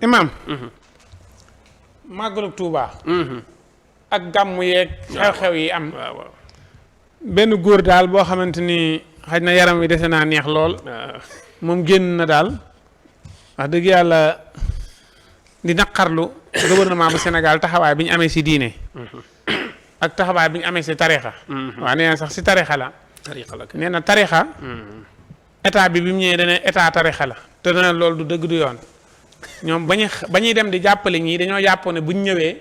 imam màggalu Tuuba ak gàmmu yeeg xew-xew yi am benn góor daal boo xamante ni xaj na yaram wi dese naa neex lool moom génn na daal wax dëgg yàlla di naqarlu gouvernement bu Sénégal taxawaay bi ñu amee si diine ak taxawaay bi ñu amee si tarixa waaw nee na sax si tarixa la nee na tarixa état bi mu ñëwee dana état tarixa la te dana loolu du dëgg du yoon ñoom bañuy dem di jàppale ñii dañoo jàppoon ne bu ñu ñëwee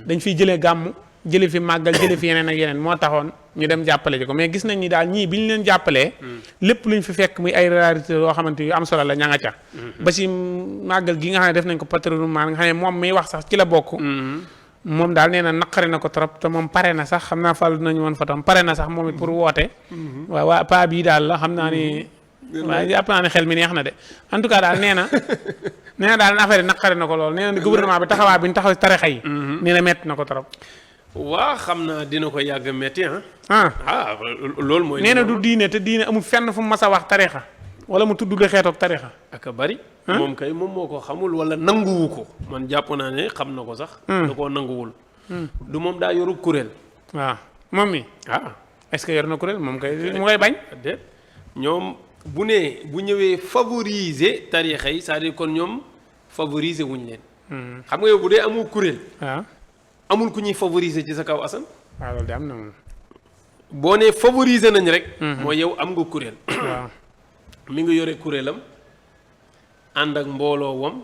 dañ fiy jëlee gàmm jële fi màggal jële fi yeneen ak yeneen moo taxoon ñu dem jàppale ji ko mais gis nañ ni daal ñii bi ñu leen jàppalee lépp luñ fi fekk muy ay réalité yoo xamante yu am solo la ña nga ca ba si màggal gi nga xam ne def nañ ko patrimoine nga xam ne moom miy wax sax ci la bokk moom daal nee na naqari na ko trop te moom pare na sax xam naa fàllu dinañu woon fotom pare na sax moom it pour woote waaw waa pa bii daal la xam naa ni waaye jàpp naa ne xel mi neex na de en tout cas daal nee na daal affaire yi naqari na ko lool nee na gouvernement bi taxawaay bi ñu taxaw tarixa yi nee na metti na ko trop waa xam naa dina ko yàgg metti loolu mooy nee na du diine te diine amul fenn fu mu mas a wax tarixa wala mu tudd lu xeetoog tarixa aka bari moom kay moom moo ko xamul wala nanguwu ko man jàpp naa ne xam na ko sax da koo nanguwul du moom daa yoru kuréel waaw moom mi est-ce que yor na kuréel moom kay mu ngay bañ déet ñoom bu ñëwee favoriser tarixa yi c'est-à-dire kon ñoom favoriser wuñ leen xam nga yow bu dee amul kuréel amul ku ñuy favoriser ci sa kaw Assane waaw loolu de am na moom boo nee favoriser nañ rek mooy yow am nga kuréel waaw mi ngi yore kuréelam ànd ak mbooloo wam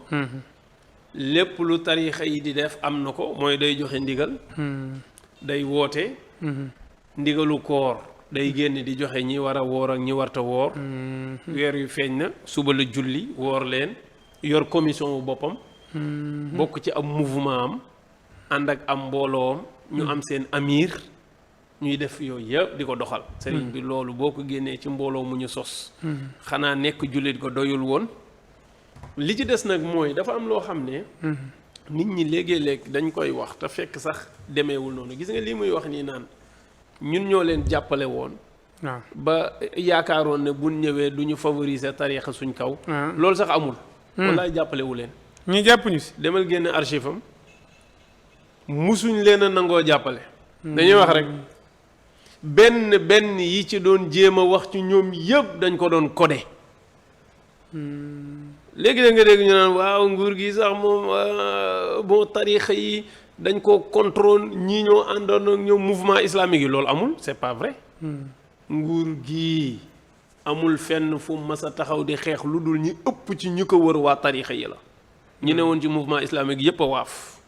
lépp lu tarixa yi di def am na ko mooy day joxe ndigal day woote ndigalu koor day génn di joxe ñi war a woor ak ñi warta woor weer yu feeñ na suba la julli woor leen yor commission wu boppam bokk ci am mouvement am ànd ak am mbooloom ñu am seen amir ñuy def yooyu yëpp di ko doxal sëriñ bi loolu boo ko génnee ci mbooloo mu ñu sos xanaa nekk jullit ko doyul woon li ci des nag mooy dafa am loo xam ne nit ñi léegi-léeg dañ koy wax te fekk sax demeewul noonu gis nga lii muy wax nii naan ñun ñoo leen jàppale woon ba yaakaaroon ne buñ ñëwee du ñu favoriser tariixa suñ kaw loolu sax amul wallaay jàppalewu leen ñi jàppuñu si demal génne archive am musuñ leen a nangoo jàppale dañuy wax rek benn yi ci doon jéem a wax ci ñoom yëpp dañ ko doon codé léegi da nga dégg ñu naan waaw nguur gi sax moom bon tariixa yi dañ ko contrôle ñii ñoo àndoon ak ñoom mouvement islamique yi loolu amul c'est pas vrai nguur gi amul fenn fu mas a taxaw di xeex lu dul ñi ëpp ci ñi ko wër waa tariixa yi la ñu ne woon ci mouvement islamique yépp a waaf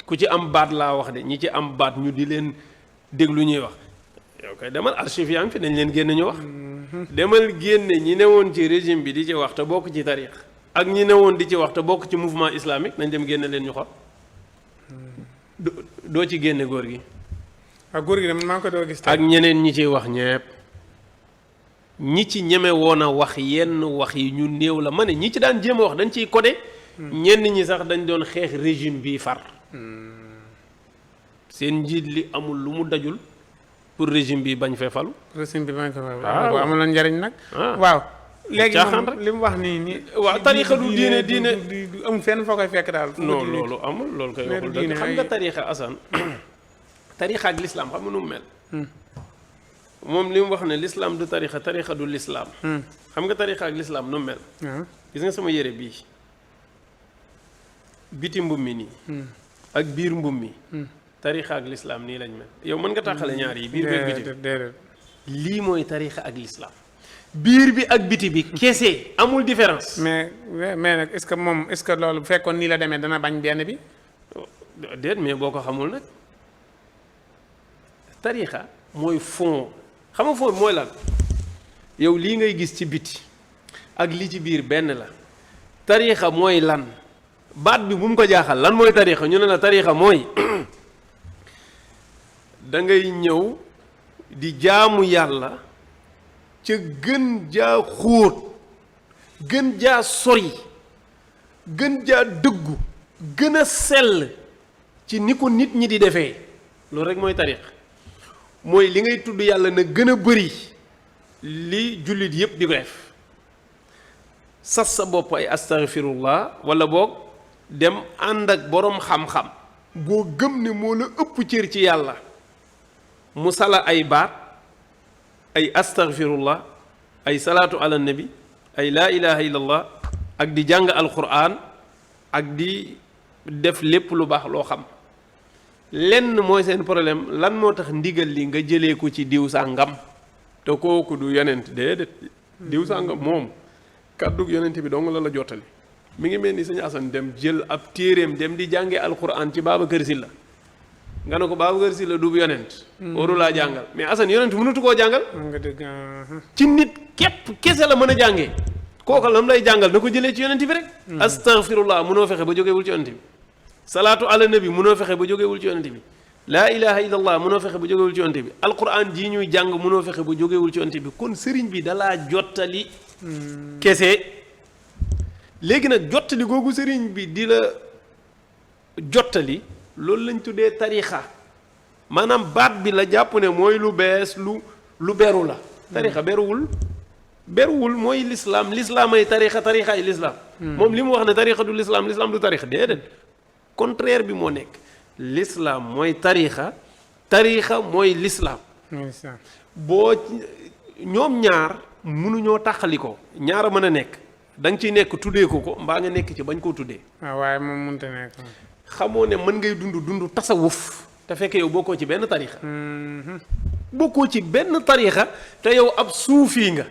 ku ci am baat laa wax de ñi ci am baat ñu di leen déglu ñuy wax yow kay demal archive yaa ngi fi dañ leen génne ñu wax demal génne ñi newoon ci régime bi di ci wax te bokk ci tariix ak ñi newoon di ci wax te bokk ci mouvement islamique nañ dem génne leen ñu xool doo ci génne góor gi ak góor gi de maa ngi ko doo gis ak ñeneen ñi ciy wax ñepp ñi ci ñeme woon a wax yenn wax yi ñu néew la ma ne ñi ci daan jéem a wax dañ ciy codé ñenn ñi sax dañ doon xeex régime bii far seen njiit li amul lu mu dajul pour régime bi bañ fee falu régime bi bañ fee falu amul la njariñ nag waaw léegi moom li mu wax nii waaw tariixa du diine du amul fenn foo koy fekk daal non loolu amul loolu koy waxul dëgg xam nga tariixa Assane tariixa ak l'islam xam nga nu mu mel moom li mu wax ne l'islam du tariixa du l'islam xam nga tariixa ak l'islam nu mu mel gis nga sama yére bii biti mbub mi nii ak biir mbub mi tariixa ak l'islam nii lañ mel yow mën nga tàqale ñaar yi biir bi ak biti lii mooy tariixa ak l'islam biir bi ak biti bi kese amul différence mais nag est-ce que moom est-ce que loolu bu fekkoon nii la demee dana bañ benn bi déet mais boo ko xamul nag tariixa mooy fond xam nga fond bi mooy lan yow lii ngay gis ci biti ak li ci biir benn la tariixa mooy lan baat bi bu mu ko jaaxal lan mooy tariixa ñu ne la tariixa mooy da ngay ñëw di jaamu yàlla ca gën jaa xóot gën jaa sori gën jaa dëggu gën a sell ci ni ko nit ñi di defee loolu rek mooy tariix mooy li ngay tudd yàlla na gën a bëri li jullit yépp di ko def sas sa bopp ay astaghfirullah wala boog dem ànd ak boroom xam-xam boo gëm ne moo la ëpp cër ci yàlla mu sala ay baat ay astaghfirullah ay salaatu ala nabi ay laa ilaha illallah ak di jàng alquran ak di def lépp lu baax loo xam lenn mooy seen problème lan moo tax ndigal li nga jëlee ko ci diw sàngam te kooku du yonent déedéet diw sàngam moom kàddug yonent bi dong la jottali mi ngi mel ni sëñ Asan dem jël ab téeréem dem di jànge alquran ci Babacar Sylla nga ne ko Babacar Sylla du yonent waru laa jàngal mais Asan yonent mënatu koo jàngal nga dëgg ci nit képp kese la mën a jàngee kooka lam lay jàngal na ko jëlee ci yonent bi rek astaghfirullah mënoo fexe ba jógewul ci yonent bi salaatu ala nabi mënoo fexe ba jógewul ci yonent bi laa ilaha illallah mënoo fexe ba jógewul ci yonent bi alquran jii ñuy jàng mënoo fexe ba jógewul ci yonent bi kon sëriñ bi dalaa jottali kese léegi nag jottali googu sëriñ bi di la jottali loolu lañ tuddee tarixa maanaam baat bi la jàpp ne mooy lu bees lu beru la tarixa beruwul mooy lislaam ay tarixa ay lislaam moom li mu wax ne tarixa du lislaam du tarixa déedéet contraire bi moo nekk lislaam mooy tarixa mooy lislaam boo ñoom ñaar mënuñoo tàqali ko ñaar a mën a nekk da nga ciy nekk tuddee ko mbaa nga nekk ci bañ koo tuddee waaye moom mënta nekk xamoo ne mën ngay dund tasawuf te fekk yow bokkoo ci benn tarixa bokkoo ci benn tarixa te yow ab suufi nga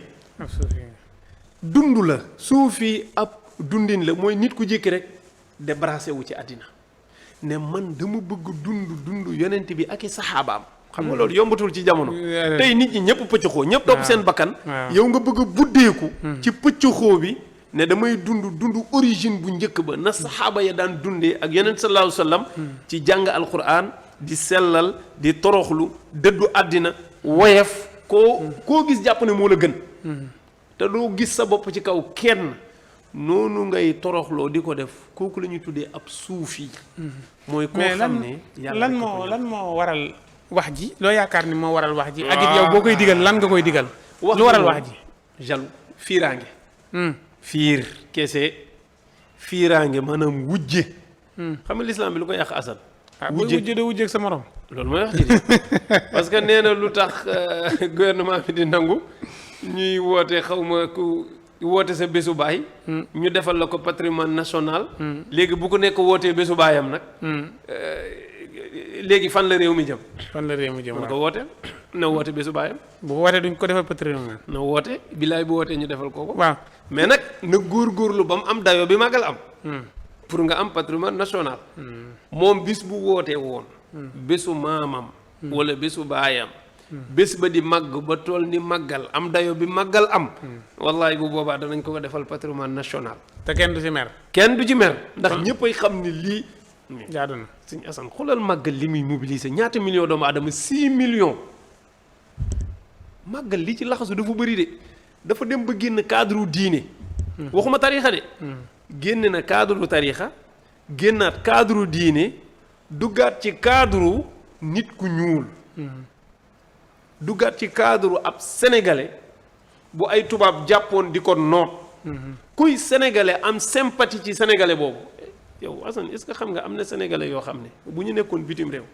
dund la suufi ab dundin la mooy nit ku jékki rek débarrassé wu ci àddina ne man dama bëgg dund yonent bi ak i saxaabaam xam nga loolu yombatul ci jamono tey nit ñi ñëpp pëccxoo ñëpp topp seen bakkan yow nga bëgg a buddeeku ci pëccxoo bi ne damay dund origine bu njëkk ba na saxaaba ya daan dundee ak yonent sallallahu alayhi wa sallam ci jàng alquran di sellal di toroxlu dëddu àddina woyef koo gis jàpp ne moo la gën te doo gis sa bopp ci kaw kenn noonu ngay toroxloo di ko def kooku la ñuy tuddee ab suufi mooy koo xam ne lan moo waral wax ji loo yaakaar ni moo waral wax ji ak it yow boo koy digal lan nga koy digal lu waral wax ji jaloux fiiraange fiir kese fiiraange maanaam wujje xam nga lislaam bi lu ko yàq asal wujje de wujjeeg sa morom loolu mooy wax ji parce que nee na lu tax gouvernement bi di nangu ñuy woote xaw ma ku woote sa bésu baay ñu defal la ko patrimoine national léegi bu ko nekk wootee bésu baayam nag léegi fan la réew mi jëm na ko wooteel na woote bésu baayam bu wootee duñ ko defal patrimoine na woote bilaay bu wootee ñu defal ko waaw mais nag na góorgóorlu ba mu am dayo bi màggal am pour nga am patrimoine national moom bis bu wootee woon bésu maamam wala bésu baayam bés ba di màgg ba tool ni màggal am dayo bi màggal am wallaay bu boobaa danañ ko defal patrimoine national te kenn du ci mer ndax ñëppay xam ni lii jaadu na Sëñ Asan xoolal màggal li muy mobiliser ñaata millions doomu aadama 6 millions màggal li ci laxasu dafa bëri de dafa dem ba génn cadre diine waxuma tarixa de génn na cadre tarixa génnaat cadre diine duggaat ci cadre nit ku ñuul duggaat ci cadre ab sénégalais bu ay tubaab jàppoon di ko noot kuy sénégalais am sympathie ci sénégalais boobu yow Assane est-ce que xam nga am na sénégalais yoo xam ne bu ñu nekkoon bitim réew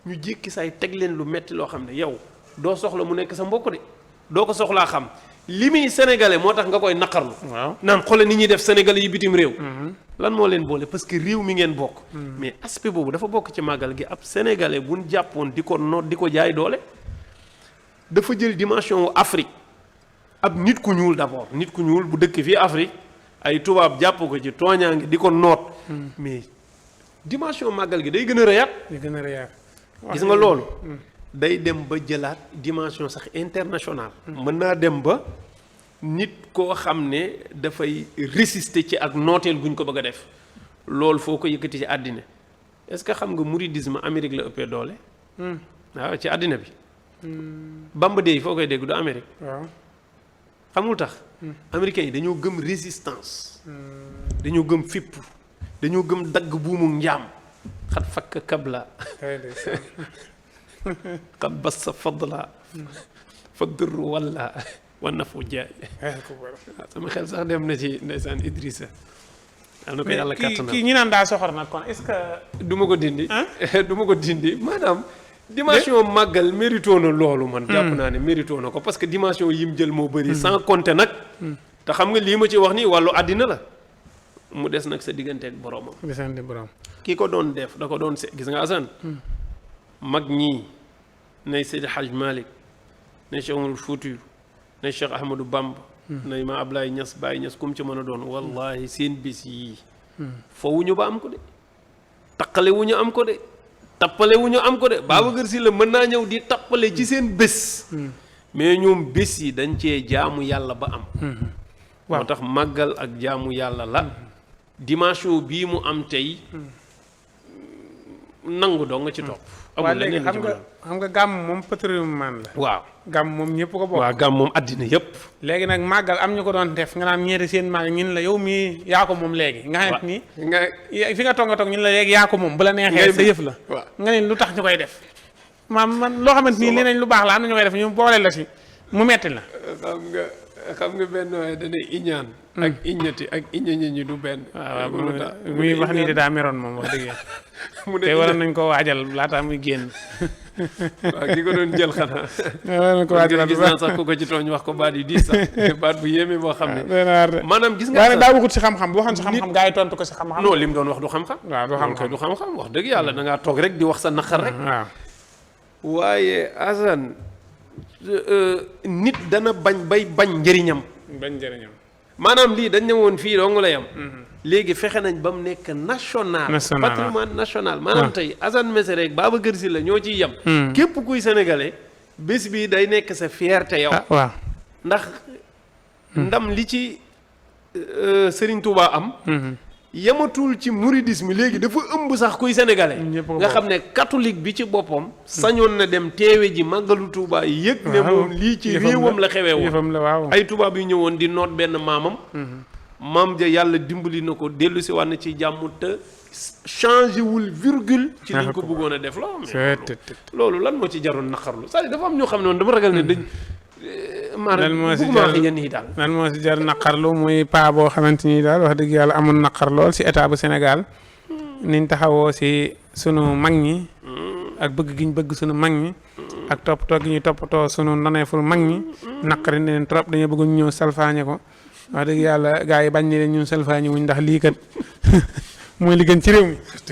ñu jékki saay teg leen lu metti loo xam ne yow doo soxla mu nekk sa mbokk de doo ko soxlaa xam li muy sénégalais moo tax nga koy naqarlu naan xoole ni ñuy def sénégalais yi bitim réew lan moo leen boole parce que réew mi ngeen bokk mais aspect boobu dafa bokk ci màggal gi ab sénégalais buñ jàppoon di ko noot di ko jaay doole dafa jël dimension wu Afrique ab nit ku ñuul d'abord nit ku ñuul bu dëkk fii Afrique ay tubaab jàpp ko ci tooñaange di ko noot mais dimension màggal gi day gën a rëyaat gis nga loolu day dem ba jëlaat dimension sax internationale mën naa dem ba nit koo xam ne dafay résister ci ak nooteel guñ ko bëgg a def loolu foo ko yëkkati ci àddina est-ce que xam nga mouridisme Amérique la ëppee doole waaw ci àddina bi Bamba Dey foo koy dégg du Amérique xamul tax américains yi dañoo gëm résistance dañoo gëm fipp dañoo gëm dagg buumu njaam xat fakk kabla xat bassa fadla fa dur walla wan na fu jaay sama xel sax dem na ci ndeysaan Idrissa yal na ko yàlla kàttanal kii ñi naan daa soxor nag kon est-ce que du ma ko dindi du ma ko dindi maanaam dimension màggal mérito na loolu man jàpp naa ne mérito na ko parce que dimension yim jël moo bëri sans compter nag te xam nga lii ma ci wax nii wàllu àddina la mu des nag sa digganteeg boromam gisante borom kii ko doon def da ko doon gis nga Assane mag ñii nay Seydi Hadj Malick nay Cheikh Oumar Foutiyou nay Cheikh Ahmadou Bamba nay ma Ablaye Niass Baye Niass kum ci mën a doon wallahi seen bis yii fowuñu ba am ko de taqale wu ñu am ko de tappale wu ñu am ko de Babacar Sylla mën naa ñëw di tappale ci seen bés mais ñoom bés yi dañ cee jaamu yàlla ba am moo tax màggal ak jaamu yàlla la dimension bii mu am tey nangu doo nga ci topp waaw léegi xam nga gàmm moom patrimoine la waaw gàmm moom ñëpp ko bokk waaw gàmm moom àddina yëpp léegi nag màggal am ñu ko doon def nga naan ñeeri seen màggal ñun la yow mii yaa ko moom léegi nga xam ni nga fi nga toog nga toog ñun la léegi yaa ko moom bu la neexee sa yëf la waaw nga ne lu tax ñu koy def man loo xamante nii leneen lu baax la am na ñu koy def ñu boole la si mu metti la xam nga benn waaye dana iñaan ak iññati ak iññañi ñi du benn waaw muy wax nii de daa meroon moom wax dëgg yàlla mu ne te waroon nañ ko waajal laata muy génn waaw ki ko doon jël xanaa waroon nañ ko waajal gis naa sax ku ko ci tooñ wax ko baat yu diis sax baat bu yéeme boo xam ne maanaam gis nga waaye daa waxut si xam-xam bu waxoon si xam-xam gaa yi tontu ko si xam-xam non li mu doon wax du xam-xam waaw du xam-xam du xam-xam wax dëgg yàlla da ngaa toog rek di wax sa naqar rek waaw waaye Assane nit dana bañ njëriñam bañ njëriñam maanaam lii dañ ne woon fii doo nga lay am léegi fexe nañ ba mu nekk national patrimoine national maanaam tey Assane Mesere rek Babacar Sylla ñoo ciy yem képp kuy sénégalais bés bi day nekk sa fierté yow waaw ndax ndam li ci Serigne Touba am yamatul ci mouridisme léegi dafa ëmb sax kuy sénégalais nga xam ne catholique bi ci boppam sañoon na dem teewe ji màggalu Touba yëg ne moom lii ci réewam la xewee woon ay tubaab yu ñëwoon di noot benn maamam maam ja yàlla dimbali na ko dellu si wànn ci jàmm te changé wul virgule ci liñ ko bëggoon a def loolu lan moo ci jaroon naqarlu c'est-à-dire dafa am ñoo xam ne woon dama ragal ne dañ lan moo si jar naqarlu muy paa boo xamante ni daal wax dëgg yàlla amul naqar lool si état bu Sénégal niñ taxawoo si sunu mag ñi ak bëgg gi ñu bëgg sunu mag ñi ak toppatoo gi ñu toppatoo sunu naneeful mag ñi naqari ne leen trop dañoo bëgg ñu ñëw salfaañe ko wax dëgg yàlla gars yi bañ ne leen ñun salfaañe wuñ ndax lii kat mooy li gën ci réew mi